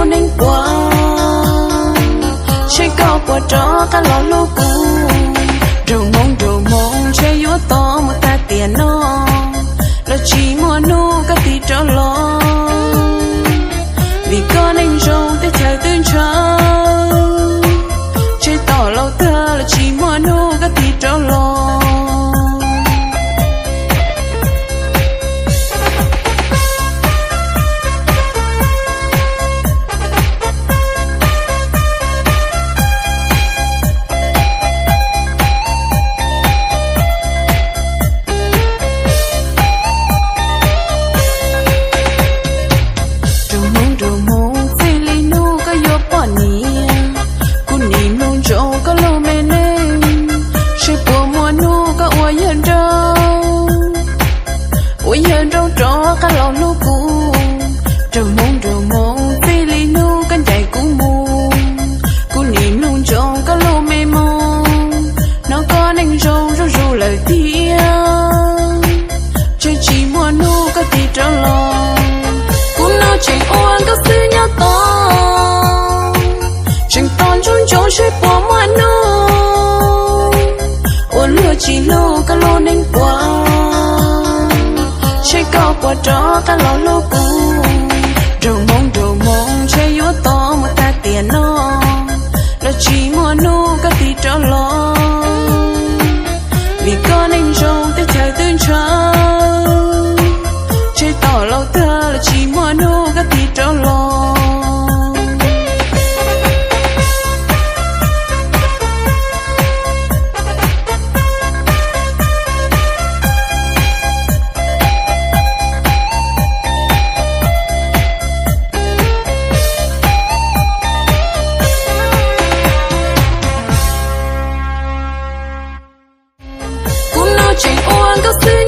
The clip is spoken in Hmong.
Neeg puas, seb koj puas rov qab los hlub kuv. Nraug Hmoob, nraug Hmoob, ntshe yuav tos mus tag tiam no, los tsis muaj hnub koj tig rov los. Vim koj neeg zoo teb chaws twb ntshaw, ntshe tos laus tag los tsis muaj hnub koj tig rov los. Nraug Hmoob, nraug Hmoob, txij li hnub koj yuav poj niam, kuv nim mloog ntsoov koj lub me neej, seb puas muaj hnub koj ua yawg nraug, ua yawg nraug rov qab los hlub kuv. Nraug Hmoob, nraug Hmoob, txij li hnub koj ncaim kuv mus, kuv nim mloog ntsoov koj lub me hmoo, hnov koj neej zoo zuj zus lawm thiab, ntshe tsis muaj hnub koj tig rov los. Kuv no tseem ua nkauj xwb nyob tos, tseem tos ntsoov ntsoov seb puas muaj hnub, ua luag tsis hlub koj lub neej puas, seb koj puas rov qab los hlub kuv. Nraug Hmoob, nraug Hmoob, ntshe yuav tos mus tag tiam no, los tsis muaj hnub koj tig rov los. Vim koj neeg zoo teb chaws twb ntshaw, ntshe tos laus tag los tsis muaj hnub koj tig rov los. Kuv no tseem ua nkauj xwb